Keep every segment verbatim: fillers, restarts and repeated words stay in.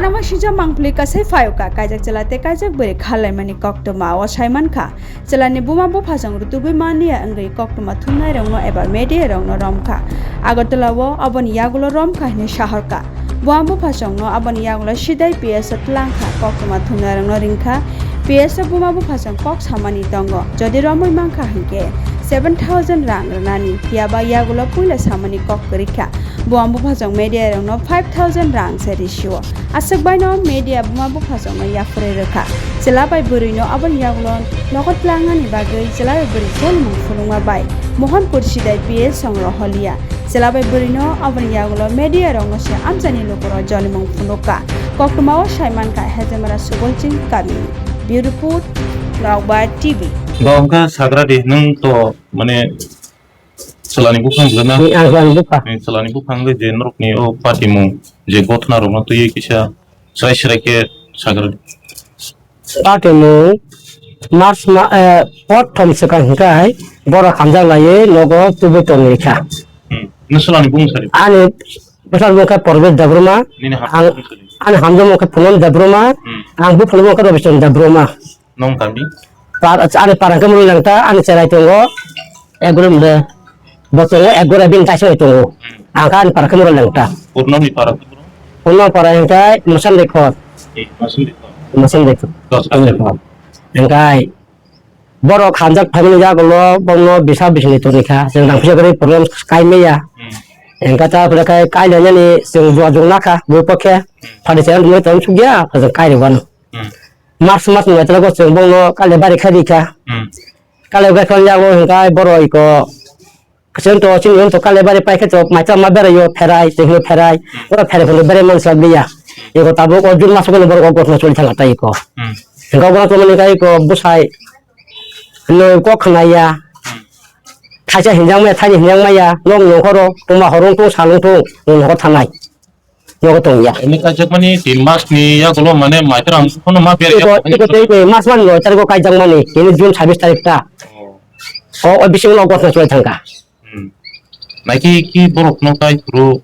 Ano sijak mangpili kasai phayokha, kaijak chwla tei kaijak bwrwi kha laimani koktwma o sai mankha. Chwlani buma buphasong rutugwi manya wngwi koktwma thumnairokno eba media rokno romkha. Agartala o aboni yagulo romkha hinwi sahorkha. Buma buphasongno aboni yagulo sidai P S o twlangkha, koktwma thumnairokno ringkha. P S o buma buphasong kok samani tongo, jodi romwi mankha hinkhe seven thousand rang rwnani, phiyaba yagulo puila samani kok kwrwikha. Buma buphasong media rokno five thousand rang se risio. Aswk baino media buma buphasongno yapharwi rwkha. Chwla bai bwrwino aboni yagulo nogo tlangnani bagwi chwla bai bwrwi jolimung phunukma bai Mohanpur sidai P S song roholiya. Chwla bai bwrwino aboni yagulo media rokno se amchaini lukuro jolimung phunukha. Koktwmao sai mankha Hejemara Subolching kamini. Bureau Report, Nokbar T V. Ba wngkha sagra di, nwng to mane Chwlani buphang bwlana? Ni ang chwlani buphang. Ni chwlani buphang le je norokni o patimung je gothna rokno twiwi kisa chwrai chwrai khe sagra. Patimung March ma, eh, prothom swkang hwnkhe borok hamjak laiwi nogo tubui tongwi kha. Hmm. Nw chwlani bumung sari? Ani bwsarok wngkha Parvez Debbarma. Nini hamjak ang, bumung sari? Ani hamjak wngkha Punom Debbarma. Hmm. Ang buphang wngkha Robison Debbarma. Nong tamni? Par-, ani para khe mwnwi lang ta, ani cherai tongo, ek gure mwnwi. Bo tongo, ek gure bini taisok tongo. Hmm. Ang kha ani para khe mwnwi lang ta. Purno ni para khe mwnwi? Purno para hwnkhe Mosan Dekhor. Eh, Mosan Dekhor. Mosan Dekhor. Dos Mosan Dekhor. Hwnkhe borok hamjak phaimani yagulo, bono bisa bisingni tongwi kha. Chwng rang puisa kwrwi program kai maya. Hmm. Hwnkhe ta phwrwkhe kai lainani chwng jua jung nakha, bo pokhe. Hmm. Phani chwng rwngwi tong sukya, chwng kai rwano. Hmm. March mas ni naitwlego chwng bono kale bari kha rikha. Hmm. Kale bai kha yago hwnkhe borok iko chwng to chini wng to kale bari paikhe to maitama beraio pherai, chwng hino pherai. Hmm. Oro pherai phano berai mansa liya. Iko tabuk o June mas o borok o gotno choli thangkha tai iko. Hmm. Hwnkhe obo tongmani khe iko bwsai nwng kok khwnaya. Hmm. Thaisa hinjak maya, thaini hinjak maya, nok nongkhoro, tongma horong thung, salong thung, nwng nongkhor thanai. Nogo tongya. Ini kaijak mani tin mas ni yagulo mane maitra ang phano ma ber iko, iko tei, tei, mas mani noi tariko kaijak mani, ini June sabis tarik ta. Oh. O, o bisingo no gotna choli thangkha. Hmm. Naikhe ki borok no kai phuru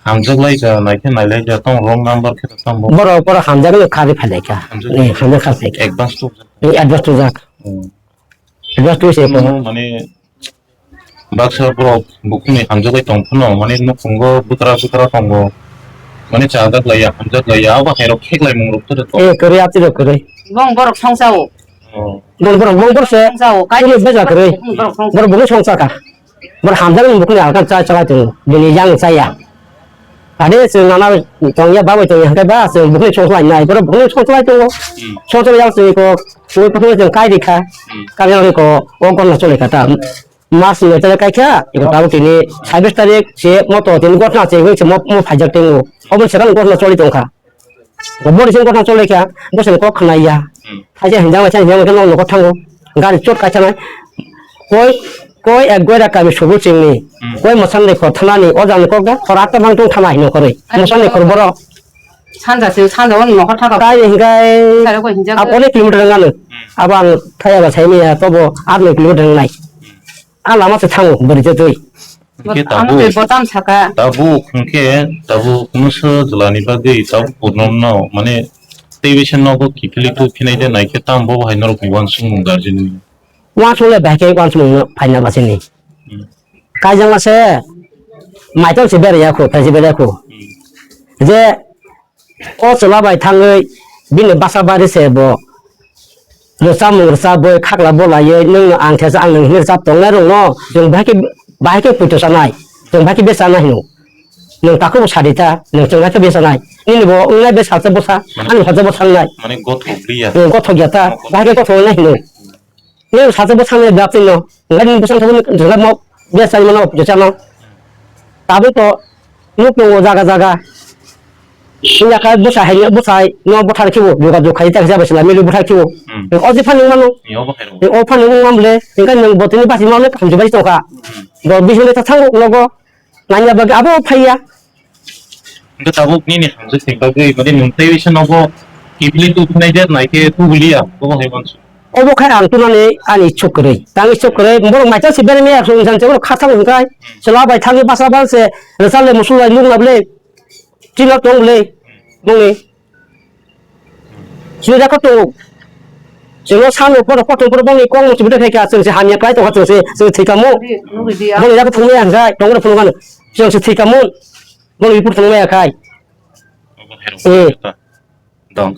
hamjak lai ja, naikhe nai lai ja, tong wrong number khe tong bo. Borok, borok hamjak no kharwi phai lai kha. Hamjak. Eh, hamjak kharwi phai kha. Advance to. Eh, advance to jak. Hmm. Advance to se. Mane baksa borok bukhukni hamjagwi tong phano, mane nukhungo butra butra tongo, mane chajak laiya, hamjak laiya, abo hai rok kheklai mung rok tere to. Eh, kwrwi, atwi rok kwrwi. Bong borok songsa o. Oh. Bong borok, bong borok se. Songsa o, kai. Kwrwi beja kwrwi. Bong borok songsa. Borok bukhuk songsa kha. Borok hamjak ni bukhukni alkan cha cha tongo. Bini yang chaya. Ade chwng nana tongya, bagwi tongya hwnkhe ba chwng bukhukni songkhlai nai, borok bukhukni songkhlai tongo. Hmm. Songkhlai yang chwng iko, chwng bukhukni chwng kai rikha. Hmm. Kai yang iko, o gotna choli kha ta. Mas ni tele kai kha, iko tabuk tini sabis tarik se moto tini gotna choli se mo, mo phaijak tongo. Obo se kan gotna choli tongkha. Bori sing gotna choli kha, bosong kok khna ya. Hmm. Thaisa hinjang, thaisa hinjang khe nok nokho thango. Gari chot kaisa nai. Koi, koi ek gora kami subu chingni. Hmm. Koi mosan ni khor thanani, o jang kok da, khor atta bang tung thana hino khoroi. Mosan ni khor boro. Sanja se, sanja o nokho thaka. Kai hingai. Sare koi hinjang. Ab onek kilometer ngano. Hmm. Abang thaya ba saini ya, tobo ar noi kilometer nai. A lama se thango, bwrwi jotwi. Hwnkhe tabuk, tabuk hwnkhe tabuk nwswk jwlani bagwi tabuk purnomno, mane, tei bisa nogo kiphilwi tubuphinai de naikhe tamo bo hai norokni uansukmung guardian ni? Uansuk le bahai khe uansukmung phaina bachini. Hmm. Kaijak mase maitor se beraiya khu, phaise beraiya khu. Hmm. Je O chwla bai thangwi bini basa bari se bo rwchapmung rwchapwi khakla bolaiwi nwngno ang thesa ang nwng hinwi rwchap tongnai rokno chwng bahai khe, bahai khe poito chanai, chwng bahai khe besa chanai hino. Nwng takhuk bo sadi ta, nwng chwng bahai khe besa chanai. Nini bo wngnai besa cha bwsa, ani hwnkha cha bwsa wngnai. Mane gothok liya. Nwng gothok ya ta, bahai khe gothok wngnai hino. Nini sacha bwsakni dap twi no. Ngai nini bwsang thangwi jwla mo bia chai mano jwsa no. Tabuk to nuk tongo jaga jaga. Wngya kha bwsai hai bwsai no bwthar khibo yoga jog khai ta kisa bwsai mili bwthar khibo. Hmm. O je phani mano. Yo bo khairo. O phani wng mam le. Engka nang botini basi mano kam jwbai tongkha. Hmm. Bo bising le ta thango nogo. Nanya bagwi abo phaiya. Hwnkhe tabuk nini hamjwk ni bagwi, mane, nwng tei bisa nogo kiphilwi tubuphinai de naikhe tubuliya, obo hai uansuk. Obo khai ang tunani ani ichuk kwrwi. Tang ichuk kwrwi, borok maitang se bereng ya, song insan se borok khathang hwnkhe, chwla bai thangwi basa bal se, rwchap le musu bai nukna bwle, twi nok tong bwle, bongni. Chwng jakha tongo. Chwng o salo kotor kotor kotor boni kok no chibita khaika chwng se hamya kai tongkha chwng se chwng thwikamo. Boni jakha thwngmaya hwnkhe tongmani phunukmano. Chwng se thwikamo. Boni bipor thwngmaya khai. Eh. Dong.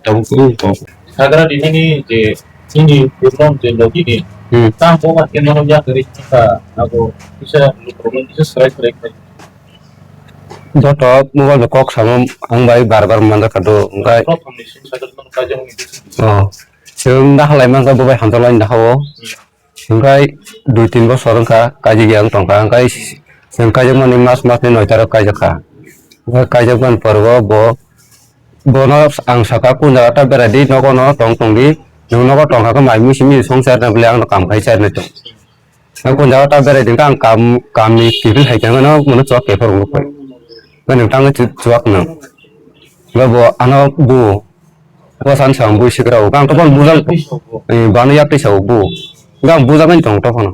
Tabuk ko. Sagra di nini je nini problem je logi ni. Hmm. Tamo ma keno ya kari ta ago kisa problem kisa serai serai. Joto mobile bai kok samo ang bai bar bar manjak kha do, hwnkhe. Prothom ni sum cycle no kajak ni. Oh. Chwng da halai manjak bo bai hamjak lai da hao. Hwnkhe dui tin bosor wngkha kaijak ya wng tongkha, hwnkhe chwng kaijak mani mas mas ni noi tarok kaijak kha. Hwnkhe kaijak mani poro bo, bono ang sakha kung jaga ta berai di, nogo no tong tong di, nwng nogo tong kha khe mai misi misi song charna bole ang no kam khai charna tong. Ang kun jaga ta berai ding kha, ang kam, kam ni kiphil hai khe ano mono chuak kephar wngwi phai. Ba nwng tang chu-, chuak nang. Ba bo ano bu. Bo san sang bui sikra o. Gang to pon bujang. Eh, bano yak tisa o bu. Gang bujang ni tong to pon.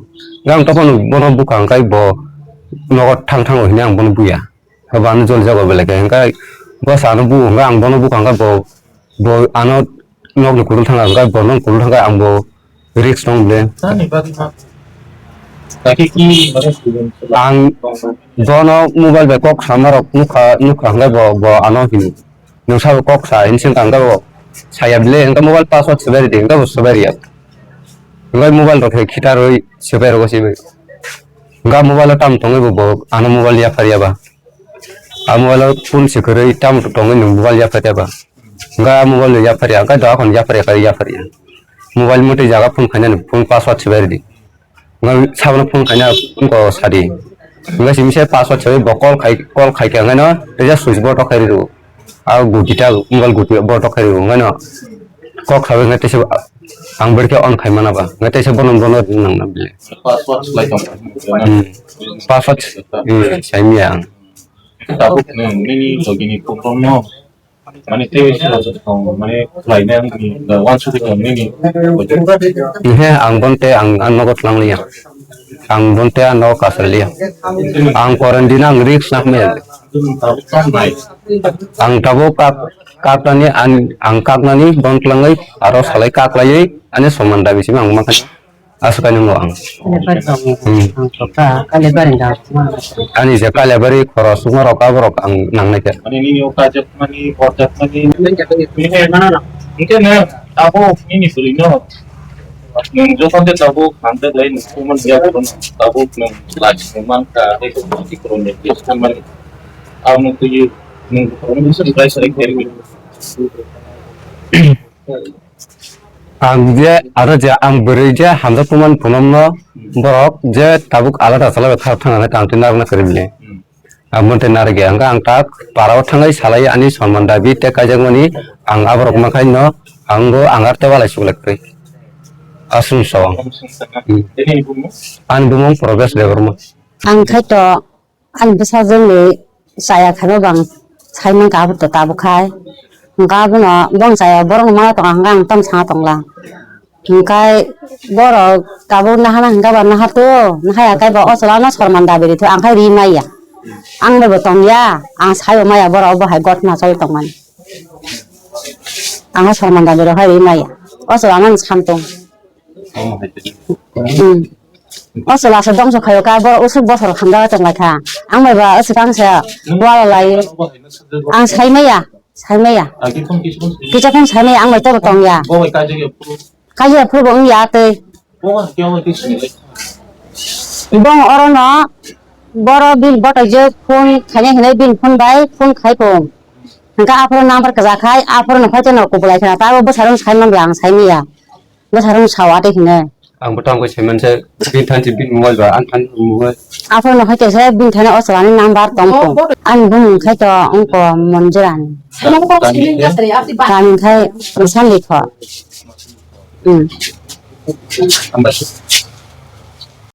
Gang to pon bono bukha ang kai bo nogo thang thang o hini ang bono buya. Ba ano jol jago belai khe. Ang kai bo sano bu, ang bono bukha ang kai bo, bo ano nokni kutung thangkha, hwnkhe bo nokni kutung thangkha, ang bo risk tong ble. Tani bagwi ma. Kaki ki mane student. Ang bono mobile bai kok sama rok nukha, nukha hwnkhe bo, bo ano hino. Nwng sabo kok sa, hini sengkha hwnkhe bo saya ble, hwnkhe mobile password swbai ridi, hwnkhe bo swbai riya. Hwnkhe mobile rok hai khitarwi swbai rogo simi. Hwnkhe mobile o tamo tongwi bo, bo ano mobile yaphar ya ba. A mobile o phone se kwrwi tamo tongwi nwng mobile yaphar ya ba. Hwnkhe a mobile no yaphar ya, hwnkhe doga khon yaphar ya, yaphar ya. Mobile mwtwi jaga phone khainani phone password swbai ridi. Hwnkhe sabono phone khaina phone ko sadi. Hwnkhe simi se password swbai bo call khai, call khai khe hwnkhe no teisa switch board o khai rw. A guti ta mobile guti board o khai rw hwnkhe no kok sabai hwnkhe teisa ang bwrwi khe on khai mana ba. Hwnkhe teisa bono bono nang na bile. Password swlai tong. Hmm. Password, hmm, sai miya ang. Tabuk nini logini problem no. Mane tei mane khlainai wngni wansugwi tong nini. He, ang bonte ang, ang nogo tlangliya. Ang bonte ang nogo kasalliya. Ang quarantine ang risk nakmaya. Ang tabuk kak, kaknani ang, ang kaknani bon tlangwi aro salai kaklaiwi ani soman dabi simi ang mankha. Aswk kainwi wngo ang. Kalebari tongo. Hmm. Ang to ka, Kalebari da. Ani je Kalebari khoro sukma rok abo rok ang nang nai khe. Mane nini o kajak mani, orjak mani. Nini hai mana na? Hingke na, abo nini bwrwi no. Nwng jokhon de tabuk hamjak lai nwng sukman ya khoro no. Tabuk nwng lachini man kha, tei khe bwrwi khoro ni tei san mani. Abo nwng twi nwng khoro ni bwswk bai sai khe. Ang je aro je ang bwrwi je hamjak tongmani phunukno borok je tabuk alada chalai kha thangna tang twi narwkna kwrwi bini. Hmm. Ang montwi narwkya hwnkhe ang tak parao thangwi salai ani soman dabi tei kaijakmani ang aborok mankhaino ang bo ang ar tei walai suklai kwrwi. Aswk so ang. Hmm. Ani bumung Probesh Debbarma. Ang khaito. Ani bwsajwkni chaya khaima bang sai mankha abo to tabuk khai. Hwnkhe abono bong chaya borokno mana tongo hwnkhe ang tamo sana tongla. Hwnkhe borok tabuk nahana hwnkhe ba naharto, nahaya khe ba o chwla no sorman dabi ritho, ang khe ri maya. Ang bai bo tongya, ang saibo maya borok obo hai gotna choli tongmani. Ang khe sorman dabi rok hai ri maya. O chwla no sam tong. Hmm. O chwla se dongso khayo ka, bo usuk bosor khamjak tong lai kha. Ang bai ba usuk ang se wala lai. Ang sai maya, sai maya. Kicha phone sai maya, ang bai to tong ya. Kaiya phuru bo wng ya tei. Bong oro no boro bini boto je phone khainai hinai bini phone bai phone khai kong. Hingke aphuru number kwchak khai, aphuru no phai tei no kuplai khna, tabo bwsarok sai man bwla ang sai maya. Bwsarok sao atwi hwnwi. Ang bo tamo khe saiman se, bini thanchi bini mobile ba, ang thanchi mobile. Aphuru no hai kaisa bini thani o chwlani number tong tong. Ani bumung khai to wngkha Monjurani. Kami khai Sanlikho. Hmm.